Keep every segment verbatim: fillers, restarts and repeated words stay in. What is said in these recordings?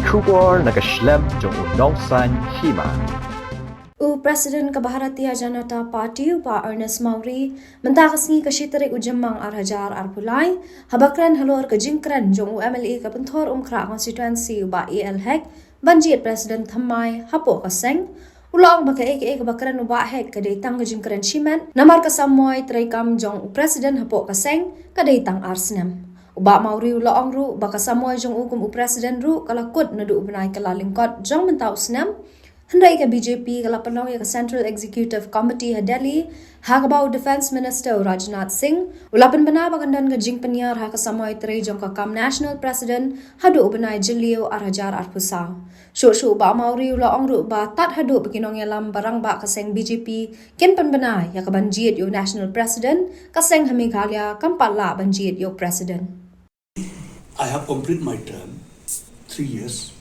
Khubor na ka shlem jong u nongsan hima. U President ka Bharatiya Janata Party, u Bah Ernest Mawrie, mynta ka sngi ka shi tarik u Jymmang ar hajar arphew lai, haba kren halor ka jingkren jong u M L A ka Pynthor Umkhrah constituency, u Bah A L Hek, ban jied President thymmai hapoh ka seng, u la ong ba kaei kaei kaba kren u Bah Hek ka dei tang ka jingkren shimet, namar ka samoi treikam jong u President hapoh ka seng ka dei tang ar snem. U Bah Mawrie u la ong ruh ba ka samoi jong u kum u President ruh ka la kut naduh u bnai Kyllalyngkot jong mynta u snem. Hynrei ka B J P ka la pynlong ïa ka Central Executive Committee ha Delhi, ha kaba u Defence Minister u Rajnath Singh u la pynbna ba kan don ka jingpynïar ha ka samoi trei jong ka kam National President haduh u bnai Jylliew ar hajar arphew saw. Shuh shuh u Bah Mawrie u la ong ruh ba tad haduh ba ki nongïalam ba rangbah ka seng B J P kin pynbna ïa ka ban jied ïa u National President, ka seng ha Meghalaya kam pat lah ban jied ïa u President. I have completed my term, three years,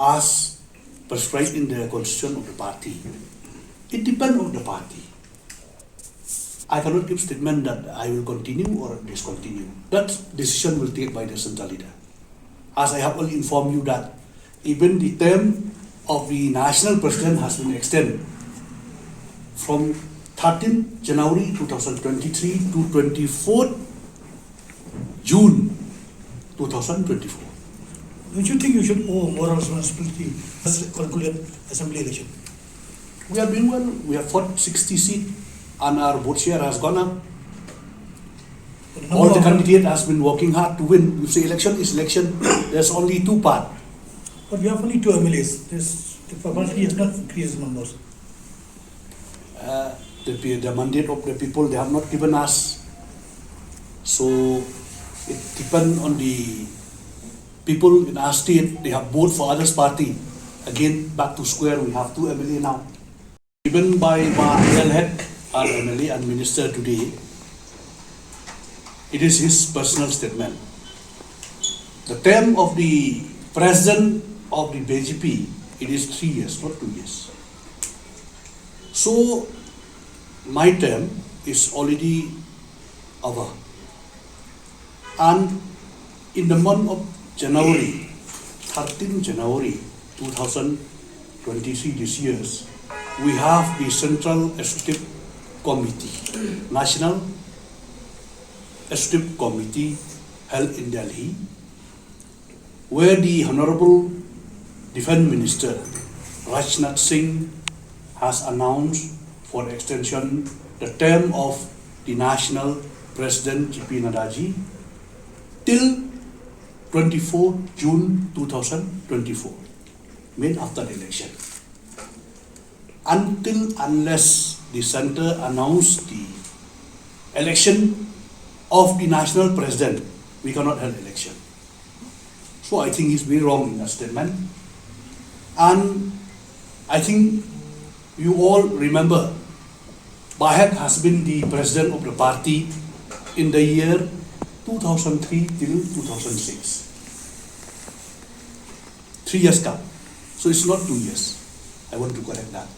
as prescribed in the constitution of the party. It depends on the party. I cannot give statement that I will continue or discontinue. That decision will take by the central leader. As I have already informed you that even the term of the national president has been extended from thirteenth January two thousand twenty-three to twenty-fourth June two thousand twenty-four. Don't you think you should owe moral responsibility as concluded assembly election? We have been well, we have fought sixty seats and our vote share has gone up. All the candidate has been working hard to win. You say election is election, there's only two part. But we have only two M L As. This, the party has not increased numbers. Uh, the, pe- the mandate of the people they have not given us. So it depends on the people in our state. They have voted for others party. Again, back to square, we have two M L A now. Given by Bah Yalhek, our M L A and minister today, it is his personal statement. The term of the president of the B J P, it is three years, not two years. So my term is already over. And in the month of January, thirteenth January two thousand twenty-three, this year, we have the Central Executive Committee, National Executive Committee held in Delhi, where the Honorable Defence Minister Rajnath Singh has announced for extension the term of the national president J P Nadda ji till twenty-fourth June two thousand twenty-four, mean after the election. Until unless the center announce the election of the national president, we cannot have election. So I think he's very wrong in that statement. And I think you all remember Bah Hek has been the president of the party in the year two thousand three till two thousand six. Three years gap. So it's not two years. I want to correct that.